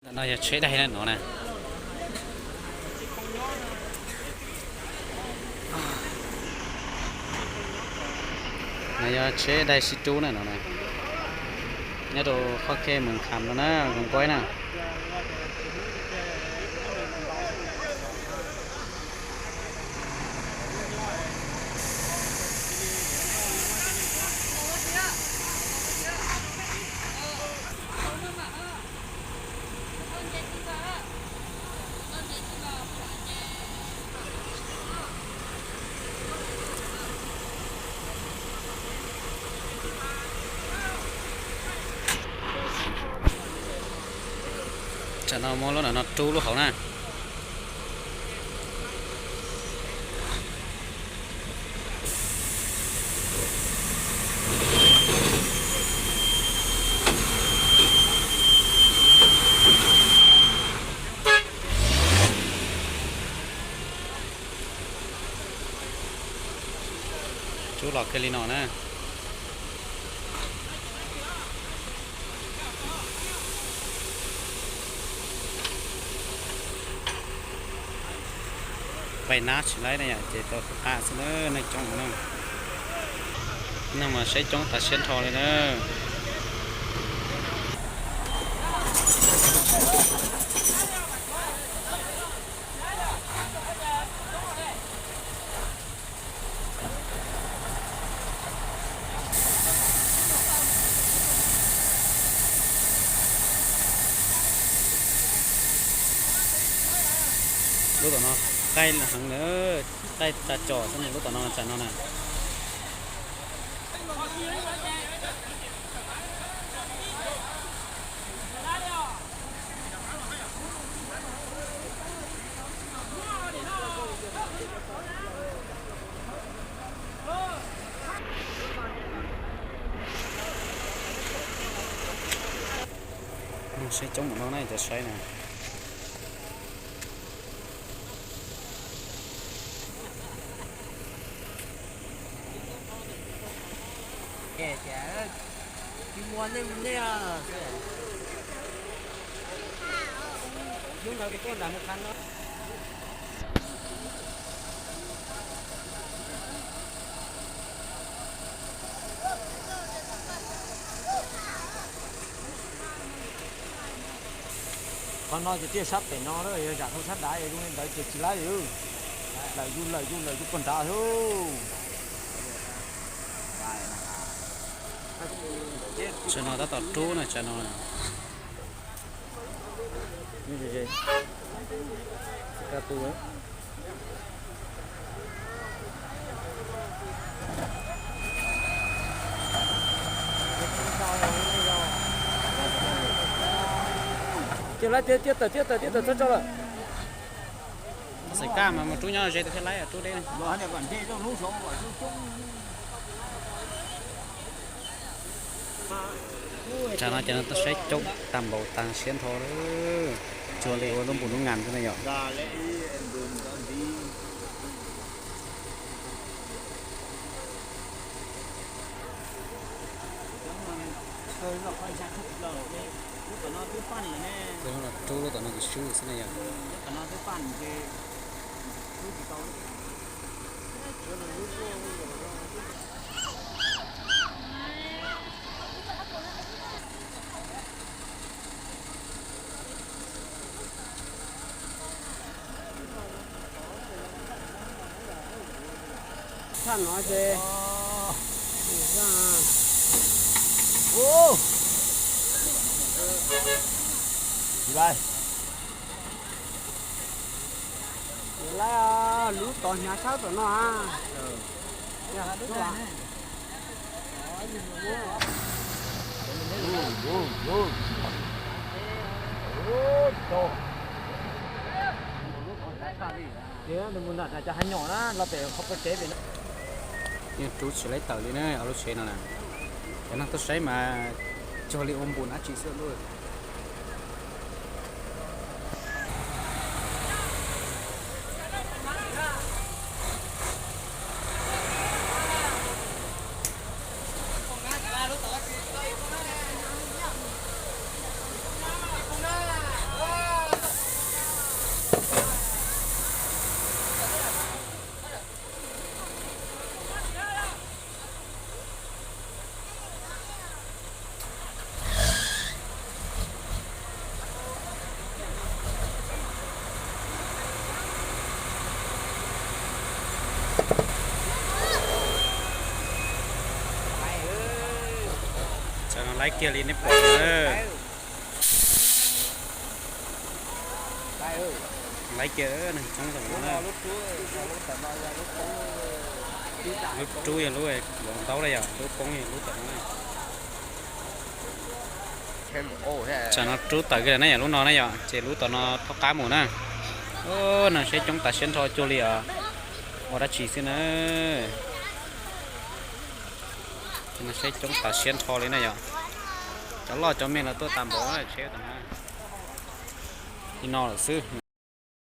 Ntawm no yog tsheb daig na no na. No yog tsheb daig sib rub na no na. Nyob rau qhov khej Mees Kham no na, Koos Kuaib na. Tsam no muab lub no no rub lub hauv na. Rub los kiag li no na. Pais nab tsis laib na yom, ces tau qab xwb na, neeg coob na. Neeg mas saib coob tas siab nrho li na. Lub tom no qaij heev na, qaij tas cos xwb na lub tom no tsam no na. Saib coob no na cov saib na. Qhov no ces tiaj sab pem no yog zam dhau sab dav, zoo li ntawd ces tsis laib li. Lawm yus lawm yus lawm yus puag nrad xwb. Tsam no tab tom rub na tsam no. Ces lawv tias tiaj tawm tiaj tawm tiaj tawm txhob tso lawm. Xaim kaj mas mus rub nyob ze tau thiaj laib rub deb. Tsam no ces no tuaj saib coob tag npaum tag siab nrho lawm. Tsuas li ua lub npus lub ngas xwb na yom. Rub lub tom no ces swb xwb na yom. Thaj no ces lawv lub tod hnyav tshaj tom no. Ces nws mus nram cov hav nyom na los pem qhov pem tsev pem no. Yeej rub tsis laib tawm li na, ob lub tsev no na. Cov neeg tuaj saib mas cuag li ua npus dab tsi xwb lauj. Laib kiag li nej pom na. Laib kiag neeg tshoob tam no na. Lub rub yog lub ntaub na yom, lub poob yog lub tom no na. Tam no rub tawm kiag na yom, lub no na yom, ces lub tom no thob qab mus na. Neeg saib coob tas siab nrho cuag li os. Ua dab tsi xwb na. Neeg saib coob tas siab nrho li na yom. Cov loj cov me los tuaj tas npaum tsheb tam no. Li no lawm xwb.